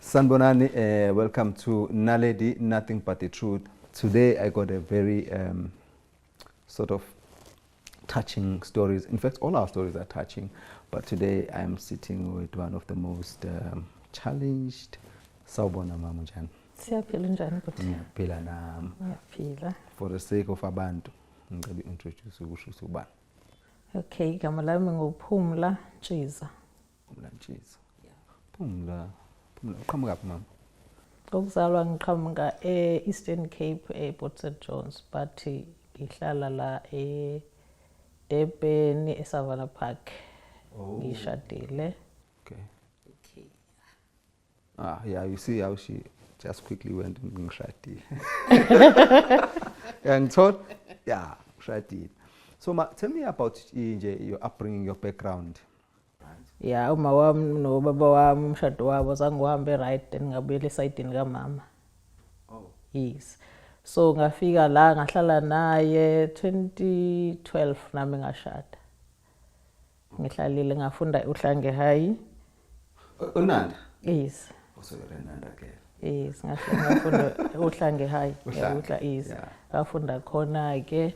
Sanibonani, welcome to Naledi, Nothing But the Truth. Today I got a very sort of touching stories. In fact, all our stories are touching, but today I'm sitting with one of the most challenged. Sawubona mama, unjani? Siyaphila, njani bhuti? Ngiyaphila nami. Ngiyaphila. For the sake of abantu, ngicela u-introduce, ukusho ukuthi ubani. Okay, igama lami nguPhumla Ntshiza. Phumla Ntshiza. Phumla, Phumla, uqhamuka phi mama? Okuzalwa ngiqhamuka e-Eastern Cape, e-Port St Johns, but ngihlala la e-Durban, eSavannah Park. Ngishadile. Okay. Ah, yeah, you see how she just quickly went, "Ngishadile." Yeah, ngithola? Yeah, ngishadile. So ma, tell me about nje your upbringing, your background. Ya, uma wami nobaba wami umshado wabo zange uhambe right, then ngabuyela esayidini kamama. Oh. Yes. So ngafika la, ngahlala naye 2012, nami ngashada. Ngihlalile, ngafunda uHlange High. Unanda? Yes. Also you're Nanda girl. Yes, ngafunda uHlange High. Uhlange, Yes. Ngafunda khona ke.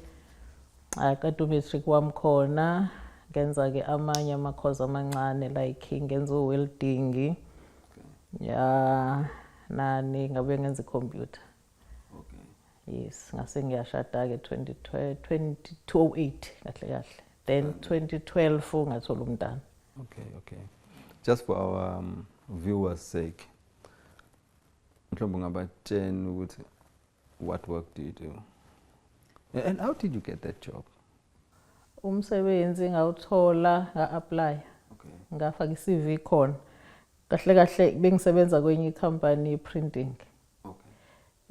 Aqeda umatric wami khona, ngenza ke amanye ama-course amancane, like ngenza u-welding. Ya, nani ngabuye ngenza i-computer. Yes, ngase ngiyashada ke 2012, 2008 kahle kahle. Then 2012 ngathola umntana. Okay. Just for our viewers' sake, mhlawumbe ungabatshela ukuthi what work do you do? And how did you get that job? Umsebenzi ngawuthola nga-apply. Ngafaka i-CV khona. Kahle kahle bengisebenza kwenye i-company, printing.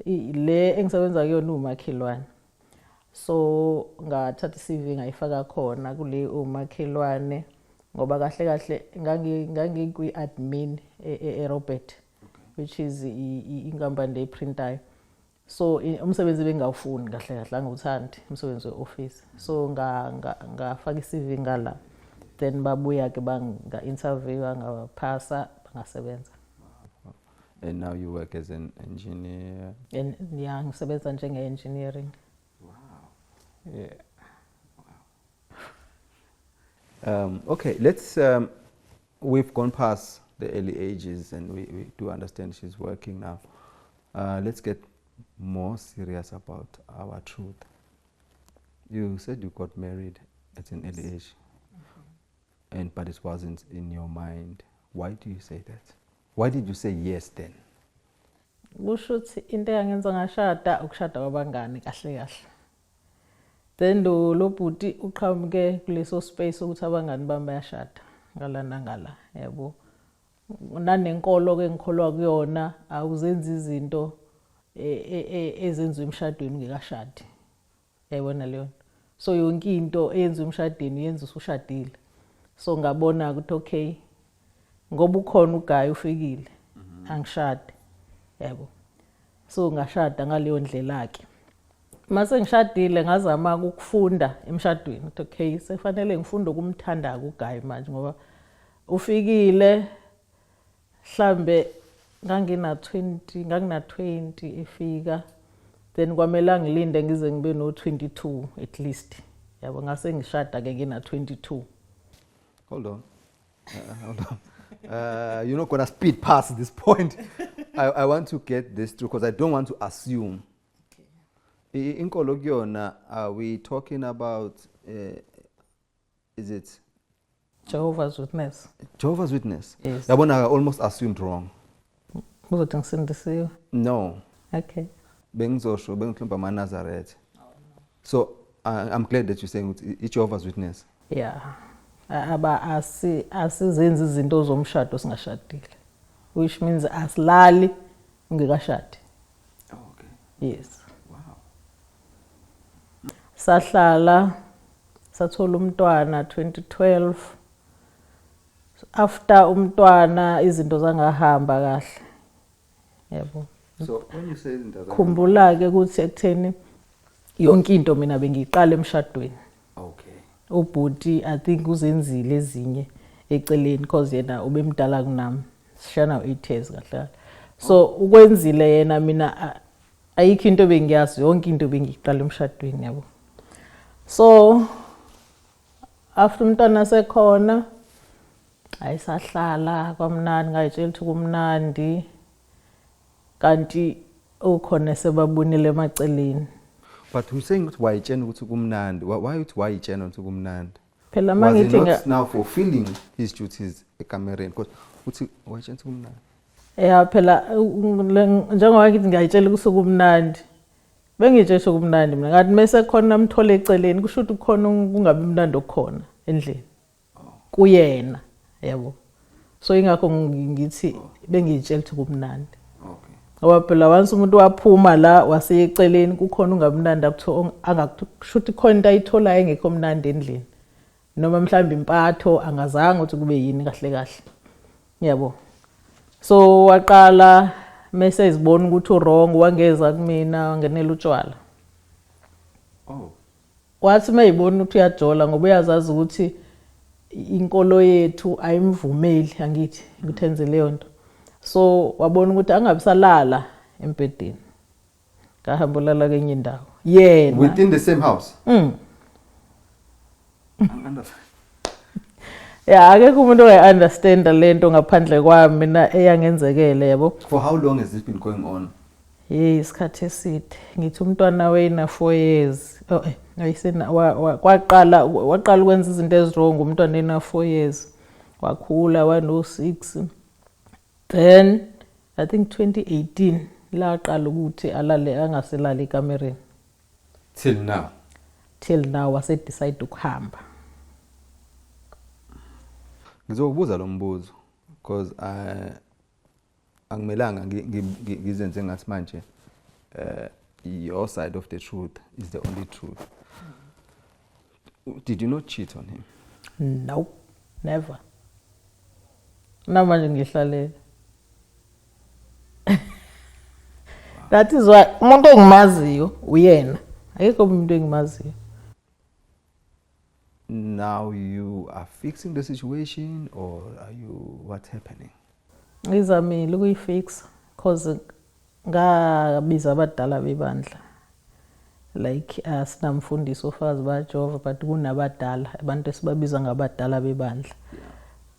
Le engisebenza kuyona umakhelwane. So ngathatha i-CV ngayifaka khona kule umakhelwane, ngoba kahle kahle ngangikwi-admin e-Robert, which is inkampani le printayo. So umsebenzi bengawufuni kahle kahle, angiwuthandi umsebenzi we-office. So ngafaka i-CV ngala. Then babuya ke banga-interview, ngaphasa, bangasebenza. And now you work as an engineer. And yeah, ngisebenza njenge-engineering. Wow. Yeah. Okay, let's. We've gone past the early ages, and we do understand she's working now. Let's get more serious about our truth. You said you got married at an early age, and but it wasn't in your mind. Why do you say that? Why did you say yes then? Kusho ukuthi into eyangenza ngashada ukushada kwabangani kahle kahle. Then lo bhuti uqhamuke kuleso space ukuthi abangani bami bayashada ngala nangala, yabo. Nanenkolo ke ngikholwa kuyona, awuzenzi izinto ezenziwa emshadweni ungekashadi. Yayibona leyo nto. So yonke into eyenziwa emshadweni uyenza usushadile. So ngabona ukuthi okay, ngoba ukhona uguy ufikile, angishade. Yabo. So ngashada ngaleyo ndlela ke. Mase ngishadile ngazama ukufunda emshadweni ukuthi okay, sefanele ngifunde ukumthanda uguy manje ngoba ufikile. Mhlambe ngangina 20 efika, then kwamele ngilinde ngize ngibe no 22 at least, yabo. Ngase ngishada ke ngina 22. Hold on. Hold on. You're not going to speed past this point. I want to get this through because I don't want to assume. Inkolo kuyona, are we talking about, is it? Jehovah's Witness. Jehovah's Witness? Yes. Yabona, I almost assumed wrong. Uzothi ngisindisiwe? No. Okay. Bengizosho, bengihlomba amaNazaretha. So I'm glad that you're saying it's Jehovah's Witness. Yeah. Aba asizenzi izinto zomshado singashadile. Which means asilali ungekashadi. Oh, okay. Yes. Wow. Sahlala, sathola umntwana 2012. After umntwana izinto zangahamba kahle. Yabo. So when you say izinto zangahamba, Khumbula ke ukuthi ekutheni yonke into mina bengiyiqala emshadweni. Okay. Ubhuti I think uzenzile ezinye eceleni because yena ubemdala kunami. Sishana 8 years kahle kahle. So ukwenzile yena, mina ayikho into bengiyazi, yonke into bengiyiqala emshadweni, yabo. So after umntwana sekhona, ayisahlala kwamnandi, ngayitshela ukuthi kumnandi, kanti ukhona sebabonile emaceleni. But we're saying ukuthi wayitshena ukuthi kumnandi. Why uthi wayitshena ukuthi kumnandi? Phela mangithi not now fulfilling his duties ekamereni, because uthi wayitshena ukuthi kumnandi. Ya phela, njengoba ngithi ngiyayitshela ukuthi kumnandi, bengitshela ukuthi kumnandi mina, ngathi mase khona amthole eceleni, kusho ukuthi kukhona kungabi mnandi okukhona endlini kuyena, yabo. So ingakho ngithi bengiyitshela ukuthi kumnandi. Okay. Ngoba phela once umuntu waphuma la waseyeceleni, kukhona ungamnandi akutho angakusho ukuthi khona into ayitholayo engekho mnandi endlini, noma mhlawumbe impatho angazange ukuthi kube yini kahle kahle, yabo. So waqala mase ezibona ukuthi uwrong, wangeza kumina, wangenela utshwala. Oh. Wathi mayibona ukuthi uyajola, ngoba uyazazi ukuthi inkolo yethu ayimvumeli, angithi, ukuthi enze leyo nto. So wabona ukuthi angabisalala embhedeni, ngahamba ulala kwenye indawo yena. Within the same house? Mm. Ya, akekho umuntu ongayi-understanda lento ngaphandle kwami mina eyangenzekele, yabo. For how long has this been going on? Hey, isikhathi eside. Ngithi umntwana wena 4 years. Oh, ayisena kwaqala waqala ukwenza izinto eziwrong umntwana ena 4 years. Wakhula wano 6. Then I think 2018 laqala ukuthi alale angaselali ekamereni. Till now. Till now wase decide ukuhamba. Ngizokubuza lo mbuzo because angimelanga ngizenze ngathi manje your side of the truth is the only truth. Did you not cheat on him? No, never. Namanje ngihlalele. That is why umuntu engimaziyo uyena. Akekho umuntu engimaziyo. Now you are fixing the situation, or are you, what's happening? Ngizamile ukuyifixa, cause ngabiza abadala bebandla. Like sinamfundisi ofakazi baJehova, but kunabadala, abantu esibabiza ngabadala bebandla.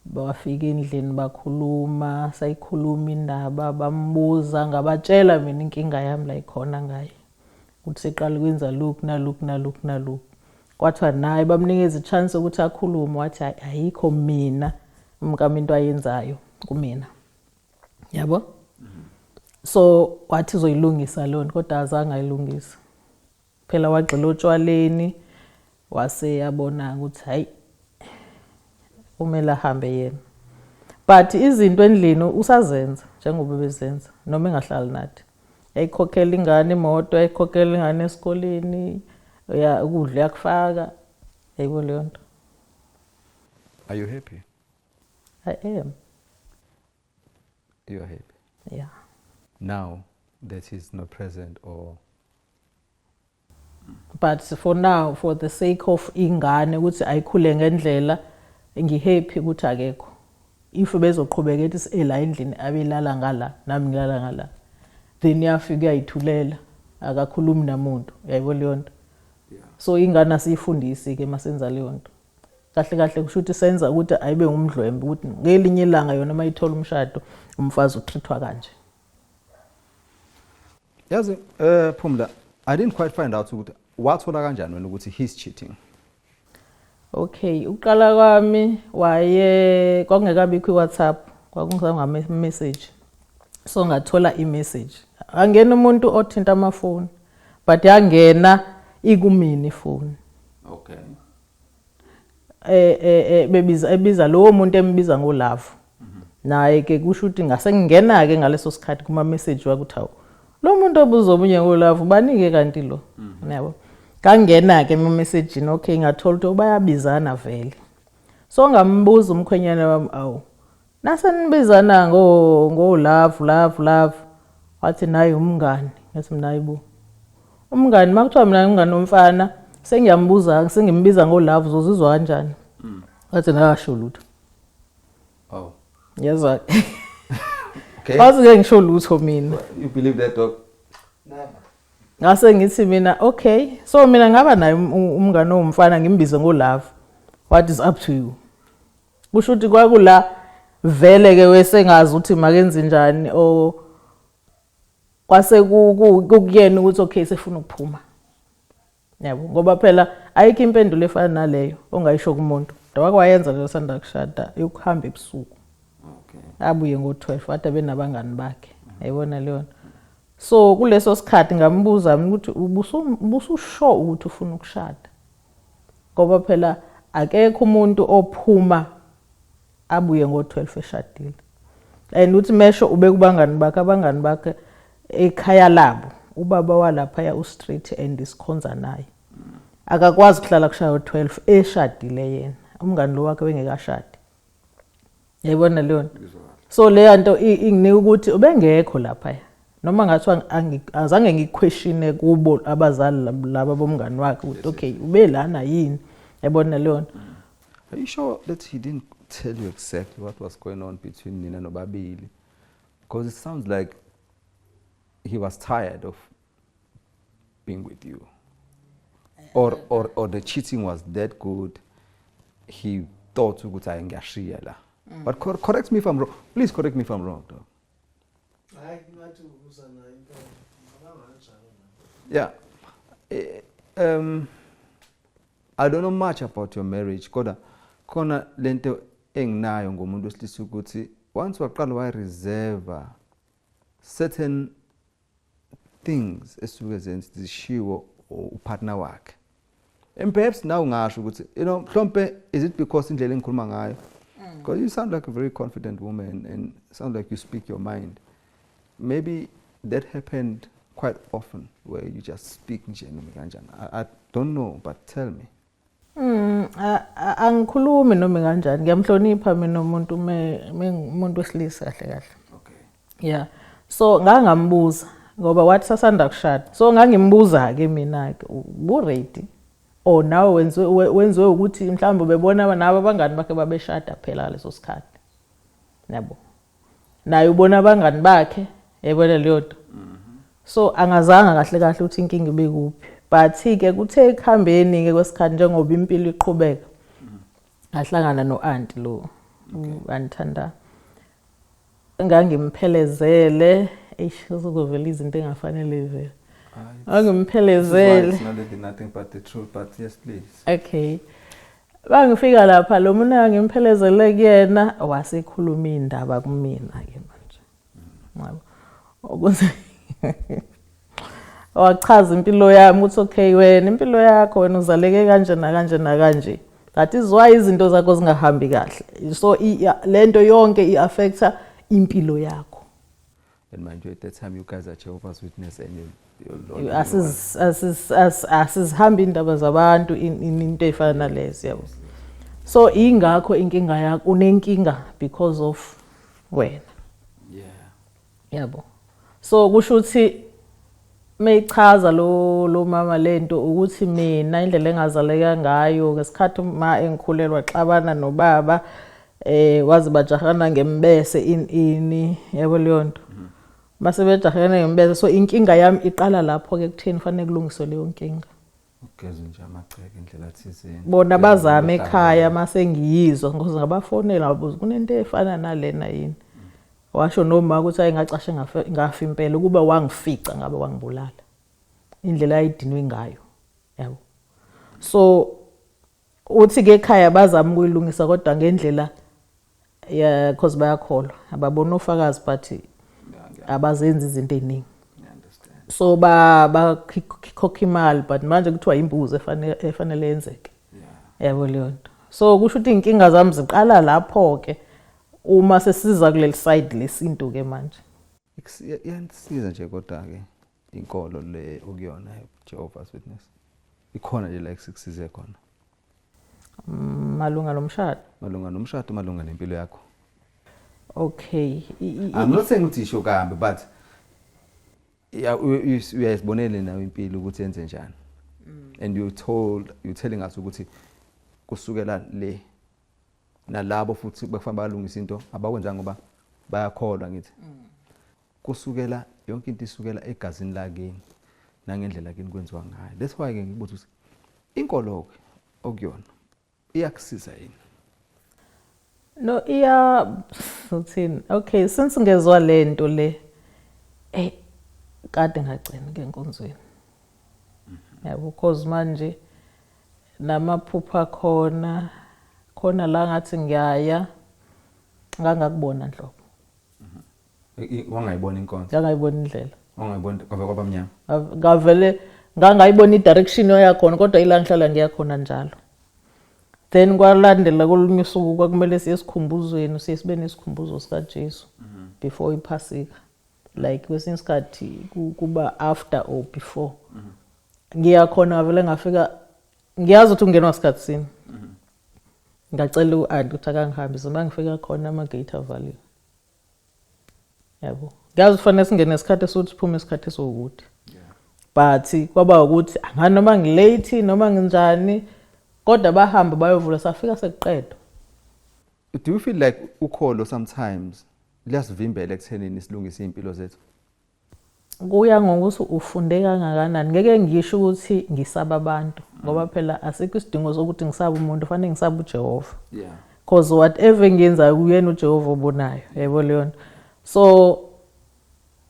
Bafika endlini bakhuluma, sayikhuluma indaba, bambuza, ngabatshela mina inkinga yami la ikhona ngaye. Ukuthi seqala ukwenza lokhu nalokhu nalokhu nalokhu. Kwathiwa naye bamnikeza i-chance ukuthi akhulume, wathi ayikho mina umkami into ayenzayo kumina. Yabo? So wathi uzoyilungisa lona, kodwa azange ayilungise. Phela wagxila otshwaleni, wase yabona ukuthi hayi, kumele ahambe yena. But izinto endlini usazenza njengoba bezenza noma engahlali nathi. Yayikhokhela ingane imoto, yayikhokhela ingane esikoleni, ya ukudla yakufaka. Yayibo leyo nto. Are you happy? I am. You are happy? Yeah. Now that he's not present, or? But for now, for the sake of ingane ukuthi ayikhule ngendlela, ngihappy ukuthi akekho. If bezoqhubeka ethi ela endlini abelala ngala, nami ngilala ngala, then uyafika uyayithulela, akakhulumi namuntu, uyayibona leyo nto. So ingane asiyifundisi ke masenza leyo nto. Kahle kahle kusho ukuthi senza ukuthi ayibe ngumdlwembe, ukuthi ngelinye ilanga yona mayithola umshado, umfazi utreatwa kanje. Yazi, Phumla, I didn't quite find out ukuthi wathola kanjani wena ukuthi he's cheating. Okay, uqala kwami waye kwakungekabikho iWhatsApp, kwakungama message. So ngathola i-message. Angena umuntu othinta amafoni, but yangena ikumina ifoni. Okay. Bebiza ebiza lowo muntu embiza ngolove. Naye ke kusho ukuthi ngase ngingena ke ngaleso sikhathi kuma message wakuthi hawu, lo muntu obuza omunye ngolove banike kanti lo. Yabo. Kangena ke ema message, okay, ngathola ukuthi bayabizana vele. So ngambuza umkhwenyana wami, awu, nasenibizana ngo love love love, wathi naye umngani. Ngathi mina hayibo, umngani makuthiwa mina umngani womfana, sengiyambuza, sengimbiza ngo love, uzozizwa kanjani? Wathi nakasho lutho. Oh. Yezwa. Okay. Wazi-ke ngisho lutho mina. You believe that, dog? Never. Ngase ngithi mina, okay, so mina ngaba naye umngane owumfana, ngimbize ngo-love. What is up to you? Kusho ukuthi kwakula vele-ke wesengazi ukuthi makenze njani, or kwase kukuyena ukuthi okay, sefuna ukuphuma, yabo, ngoba phela ayikho impendulo efana naleyo ongayisho kumuntu. Wake wayenza leyo sanda kushada, yokuhamba ebusuku, abuye ngo-12, wathi abenabangani bakhe, yayibona leyo nto. So kuleso sikhathi ngambuza mina ukuthi ubususho ukuthi ufuna ukushada, ngoba phela akekho umuntu ophuma abuye ngo-12 eshadile. And uthi mesho ube kubangani bakhe, abangani bakhe ekhaya labo, ubaba walaphaya u-strict and isikhonza naye, akakwazi ukuhlala kushaya u-12 eshadile yena, umngani lo wakhe wengekashadi, yayibona leyo nto. So leya nto inginika ukuthi ubengekho laphaya, noma ngathiwa azange ngiquestione kubo abazali laba bomngani wakhe ukuthi okay, ube lana yini, yabona leyo nto. Are you sure that he didn't tell you exactly what was going on between nina nobabili? Because it sounds like he was tired of being with you. Or the cheating was that good, he thought ukuthi hayi, ngiyashiya la. But correct me if I'm wrong. Please correct me if I'm wrong, though. Hayi, ngathi ubuza naye impela, abanganjalo na. Yeah. I don't know much about your marriage, kodwa khona lento enginayo ngomuntu wesilisa ukuthi once waqala wayireserve certain things esuke zenza zishiwo upartner wakhe. And perhaps now ngasho ukuthi mhlombe is it because indlela engikhuluma ngayo, because you sound like a very confident woman and sound like you speak your mind. Maybe that happened quite often where you just speak nje noma kanjani. I don't know, but tell me. Angikhulumi noma kanjani, ngiyamhlonipha mina umuntu, umuntu wesilisa kahle kahle. Yeah. So ngangambuza ngoba wathi sasanda kushada. So ngangimbuza ke mina ke, ubu ready or nawe wenziwe ukuthi mhlawumbe ubebona nabo abangani bakhe babeshada phela leso sikhathi. Yabo. Naye ubona abangani bakhe, yabona leyo nto. So angazanga kahle kahle ukuthi inkinga ibe kuphi. But ke kuthe ekuhambeni ke kwesikhathi, njengoba impilo iqhubeka, ngahlangana no-aunty lo u-Anthanda, ngangimphelezele. Eish, kuzovela izinto engafanele vele. Ngangimphelezele. It's not really nothing but the truth, but yes, please. Okay, bangifika lapha, lo muntu engangimphelezele kuyena wasekhuluma indaba kumina ke manje, yabo, ukuze wachaza impilo yami ukuthi okay, wena impilo yakho, wena uzaleke kanje nakanje nakanje, that is why izinto zakho zingahambi kahle. So lento yonke i-affecta impilo yakho. And mind you, at that time you guys are Jehovah's Witness and you Asizihambi indaba zabantu, into ey'fana nalezo, yabo. So ingakho inkinga yakho, unenkinga because of wena, yabo. So kusho ukuthi meyichaza lo mama lento ukuthi mina indlela engazaleka ngayo, ngesikhathi ma engikhulelwa xabana nobaba, wazi bajahana ngembese ini, yabo leyo nto, mase bejahene ngembese. So inkinga yami iqala lapho ke, kutheni fanele kulungiswe leyo nkinga. Ugeze nje amagceke indlela thizeni. Bona bazama ekhaya, mase ngiyizwa ngoba ngabafonela, ngabuza kunento efana nalena yini. Washo noma ukuthi ayingacashe ngafa impela, ukuba wangifica ngabe wangibulala, indlela ayidinwe ngayo, yabo. So uthi ke ekhaya bazama ukuyilungisa, kodwa ngendlela ya, cause bayakholwa, ababona ofakazi, but abazenzi izinto eziningi. Understand. So ba bakhokha imali, but manje kuthiwa imbuzi efanele yenzeke, yabo leyo nto. So kusho ukuthi iy'nkinga zami ziqala lapho-ke, uma sesiza kuleli side lesintu ke manje. Iyanisiza nje kodwa ke inkolo le okuyona, Jehovah's Witness. Ikhona nje la ekusize khona? Malunga nomshado? Malunga nomshado, malunga nempilo yakho. Okay. I'm not saying ukuthi isho kambi, but yeah, uyayibonela nawe impilo ukuthi yenze njani. And you telling us ukuthi kusukela le nalabo futhi bekufanele balungisa into abakwenzanga ngoba bayakholwa, ngithi. Kusukela yonke into isukela egazini lakini nangendlela kini kwenziwa ngayo. That's why ke ngibuza ukuthi inkolo ke okuyona iyakusiza yini? No, iya, uthini? Okay, since ngezwa lento le, kade ngagcina ke enkonzweni. Yabo, cause manje namaphupha khona khona la ngathi ngiyaya, ngangakubona nhlobo. Wangayibona inkonzo? Ngangayibona indlela. Wangayibona, kwave kwaba mnyama. Ngavele ngangayibona i-direction oyakhona, kodwa ila ngihlala ngiyakhona njalo. Then kwalandela kolunye usuku kwakumele siye esikhumbuzweni, siye sibe nesikhumbuzo sikaJesu before iPhasika. Like kwesinye isikhathi kuba after or before. Ngiyakhona, ngavele ngafika, ngiyazi ukuthi ungenwa sikhathi sini. Ngacela u-aunty ukuthi akangihambise, uma ngifika khona ama-gate avaliwe. Yabo. Ngiyazi kufanele singene ngesikhathi esiwukuthi, siphume isikhathi esiwukuthi. But kwaba ukuthi angani noma ngilate noma nginjani, kodwa bahamba bayovula, safika sekuqedwa. Do you feel like ukholo sometimes liyasivimbela ekuthenini silungise iy'mpilo zethu? Kuya ngokuthi ufunde kangakanani. Ngeke ngisho ukuthi ngisaba abantu, ngoba phela asikho isidingo sokuthi ngisabe umuntu, fanele ngisabe uJehova. Cause whatever engiyenzayo kuyena uJehova obonayo, yebo leyo nto. So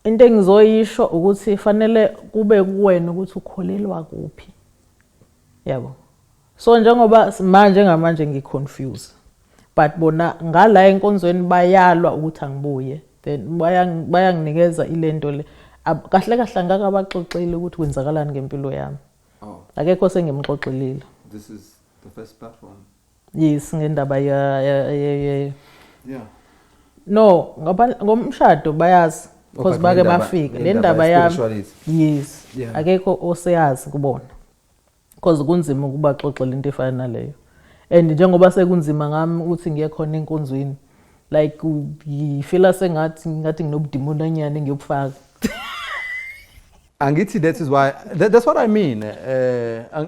into engizoyisho ukuthi fanele kube kuwena ukuthi ukholelwa kuphi. Yabo. So njengoba manje ngamanje ngi-confused. But bona ngala enkonzweni bayalwa ukuthi angibuye. Then bayanginikeza ilento le. Kahle kahle angakabaxoxeli ukuthi kwenzakalani ngempilo yami. Oh. Akekho sengimxoxelile. This is the first platform. Yes, ngendaba ya. No, ngoba ngomshado bayazi because bake bafika. Le ndaba yami. Yes. Akekho oseyazi kubona. Because kunzima ukubaxoxela into efana naleyo. And njengoba sekunzima ngami ukuthi ngiye khona enkonzweni, like ngifila sengathi ngathi nginobudimoni anyane ngiyobufaka. Angithi that is why that's what I mean.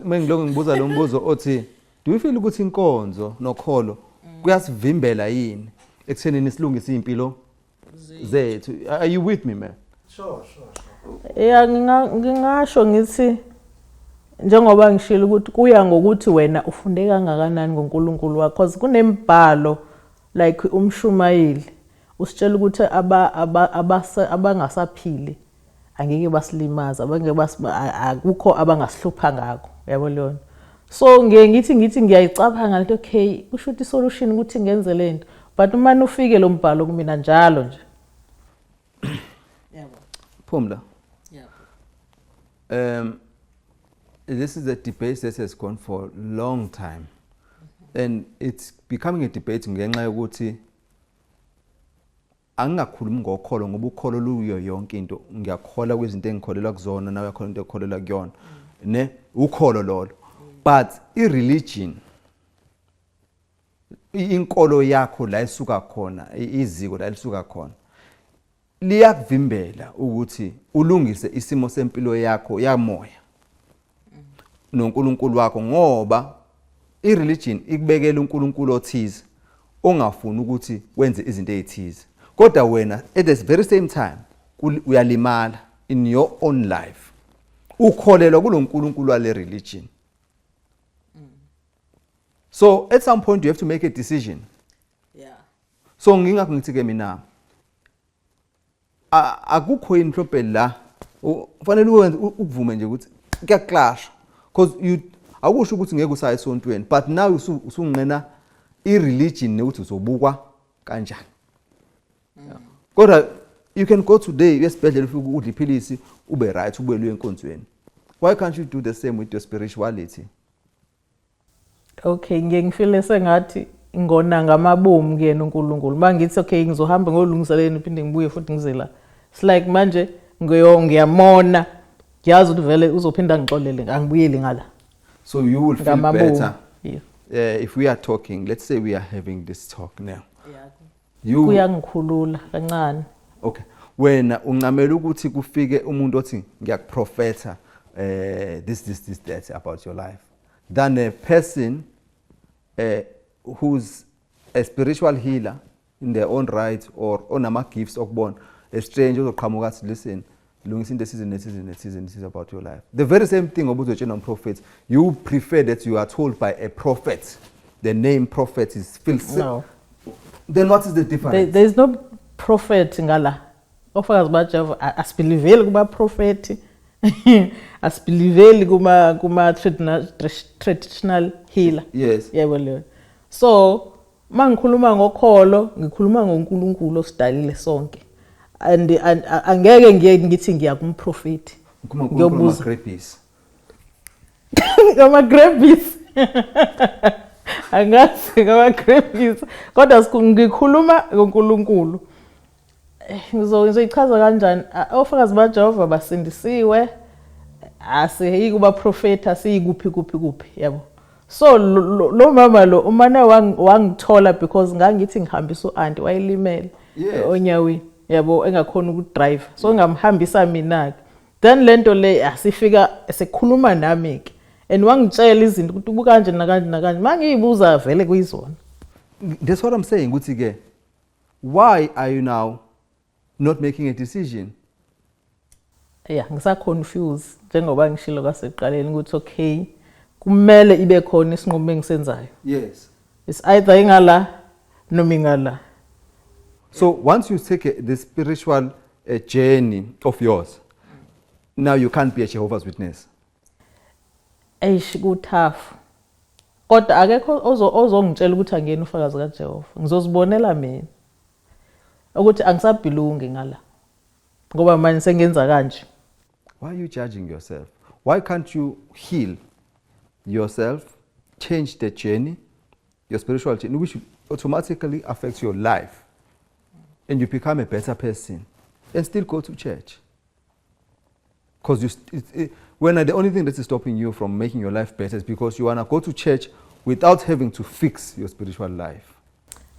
Mengiloko ngibuza lo mbuzo othi, do you feel ukuthi inkonzo nokholo kuyasivimbela yini ekuthenini silungise impilo zethu? Are you with me, man? Sure. Yeah, ngingasho ngithi njengoba ngishilo ukuthi kuya ngokuthi wena ufunde kangakanani ngoNkulunkulu wakho, because kunemibhalo like umshumayeli usitshela ukuthi abangasaphili angeke basilimaza, abangeke akukho abangasihlupha ngakho, yabo leyo nto. So ngiye ngithi ngiyayicabanga lento, okay, kusho ukuthi isolution ukuthi ngenze lento, but uma ufike lo mbhalo kumina njalo nje. Yabo. Phumla. Yabo. This is a debate that has gone for a long time. And it's becoming a debate ngenxa yokuthi angingakhulumi ngokholo, ngoba ukholo luyo yonke into. Ngiyakholwa kwizinto engikholelwa kuzona, nawe uyakholwa into ekholelwa kuyona. Ne ukholo lolo. But i-religion, inkolo yakho la isuka khona, iziko la lisuka khona, liyakuvimbela ukuthi ulungise isimo sempilo yakho yamoya noNkulunkulu wakho, ngoba i-religion ikubekela uNkulunkulu othize ongafuni ukuthi wenze izinto ezithize, kodwa wena at the very same time uyalimala in your own life, ukholelwa kuloNkulunkulu wale religion. So at some point you have to make a decision. So ngingakho ngithi ke mina akukho yini mhlawumbe la kufanele uwenze ukuvume nje ukuthi kuyaclash, because you akusho ukuthi ngeke usaye esontweni, but now usunqena i-religion nokuthi uzobukwa kanjani. Kodwa you can go today esibhedlela, ufike udle iphilisi, ube right, ubuyele uye enkonzweni. Why can't you do the same with your spirituality? Okay, ngiye ngifile sengathi ngona ngamabomu kuyena uNkulunkulu. Uma ngithi okay, ngizohamba ngiyolungiselela, ngiphinde ngibuye futhi ngize la. It's like manje ngiyamona. Ngiyazi ukuthi vele uzophinda angixolele, angibuyeli ngala. So you will feel Ngamabomu. better. Yeah. If we are talking, let's say we are having this talk now. You Kuyangikhulula kancane. Okay. Wena uncamela ukuthi kufike umuntu othi ngiyakuprofetha this, this, this, that about your life than a person who's a spiritual healer in their own right or onama gifts okubona. A stranger ozoqhamuka athi, "Listen, lungisa into esizini nesizini nesizini, this is about your life." The very same thing obuzotshela umprofet, you prefer that you are told by a prophet. The name prophet is feels. No. Then what is the difference? There is no prophet ngala. Ofakazi baJehova asibelieveli kuma prophet, asibelieveli kuma traditional healer. Yebo, leyo. So mangikhuluma ngokholo, ngikhuluma ngoNkulunkulu osidalile sonke, and angeke ngiye ngithi ngiya kumprofeti. Ngikhuluma ngoNkulunkulu. Ngiyobuza. Ama-grapes. Ngama-grapes, angazi ngama-grapes, kodwa ngikhuluma ngoNkulunkulu. Ngizoyichaza kanjani? Ofakazi baJehova basindisiwe, asiyi kubaprofeti, asiyi kuphi kuphi kuphi, yabo. So lo mama lo umane wangithola because ngangithi ngihambisa u-anti, wayelimele onyaweni, yabo, engakhona ukudrive, so ngamhambisa mina-ke. Then lento le asifika sekhuluma nami-ke and wangitshela izinto ukuthi ubukanje nakanje nakanje, mangiyibuza vele kuyizona. That's what I'm saying ukuthi ke, why are you now not making a decision? Yeah, ngisa-confuse njengoba ngishilo kwasekuqaleni ukuthi okay, kumele ibe khona isinqumo engisenzayo. It's either ingala noma ingala. So once you take the spiritual journey of yours, now you can't be a Jehovah's Witness. Eish, ku-tough, kodwa akekho ozongitshela ukuthi angiyena ufakazi kaJehova. Ngizozibonela mina ukuthi angisabelongi ngala ngoba manje sengenza kanje. Why are you judging yourself? Why can't you heal yourself, change the journey, your spiritual journey, which automatically affects your life, and you become a better person and still go to church? Because you, st- it, it, when the only thing that is stopping you from making your life better is because you want to go to church without having to fix your spiritual life.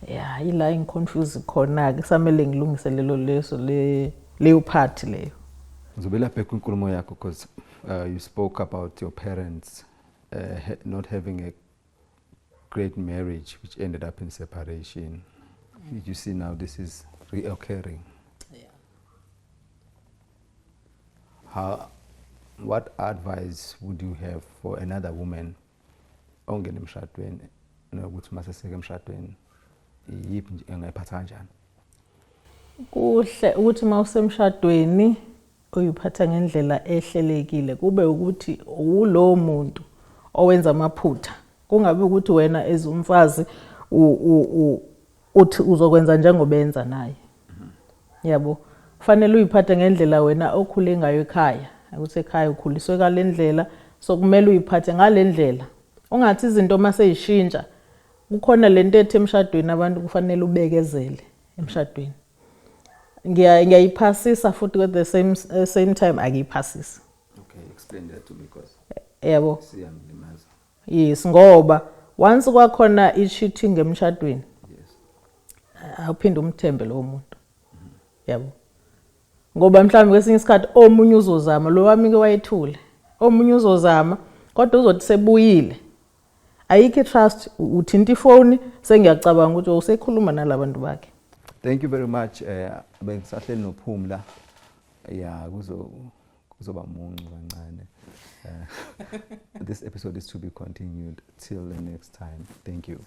Ya, ila engiconfuse khona-ke, kusamele ngilungise lelo leso le leyo part leyo. Ngizobuyela back kwinkulumo yakho because you spoke about your parents not having a great marriage, which ended up in separation. You see, now this is reoccurring. What advice would you have for another woman ongena emshadweni, nokuthi mase seke emshadweni, iyiphi nje engayiphatha kanjani? Kuhle ukuthi uma usemshadweni uyiphatha ngendlela ehlelekile, kube ukuthi ulo muntu owenza amaphutha, kungabi ukuthi wena as umfazi uthi uzokwenza njengobenza naye, yabo. Kufanele uyiphathe ngendlela wena okhule ngayo ekhaya, ukuthi ekhaya ukhuliswe ngale ndlela, so kumele uyiphathe ngale ndlela. Ungathi izinto uma seyishintsha, kukhona lento ethi emshadweni abantu kufanele ubekezele emshadweni. Ngiyayiphasisa futhi at the same time akiyiphasisi. Okay, explain that to me because Yabo. siyangilimaza. Yes, ngoba once kwakhona i-cheating emshadweni, awuphinde umthembe lowo muntu, yabo, ngoba mhlawumbe kwesinye isikhathi omunye uzozama, lo wami ke wayethule, omunye uzozama kodwa uzothi sebuyile, ayikho i-trust. Uthinta ifoni, sengiyacabanga ukuthi usekhuluma nalabantu bakhe. Thank you very much. Bengisahleli noPhumla. Yeah, kuzoba muncu kancane. This episode is to be continued. Till the next time. Thank you.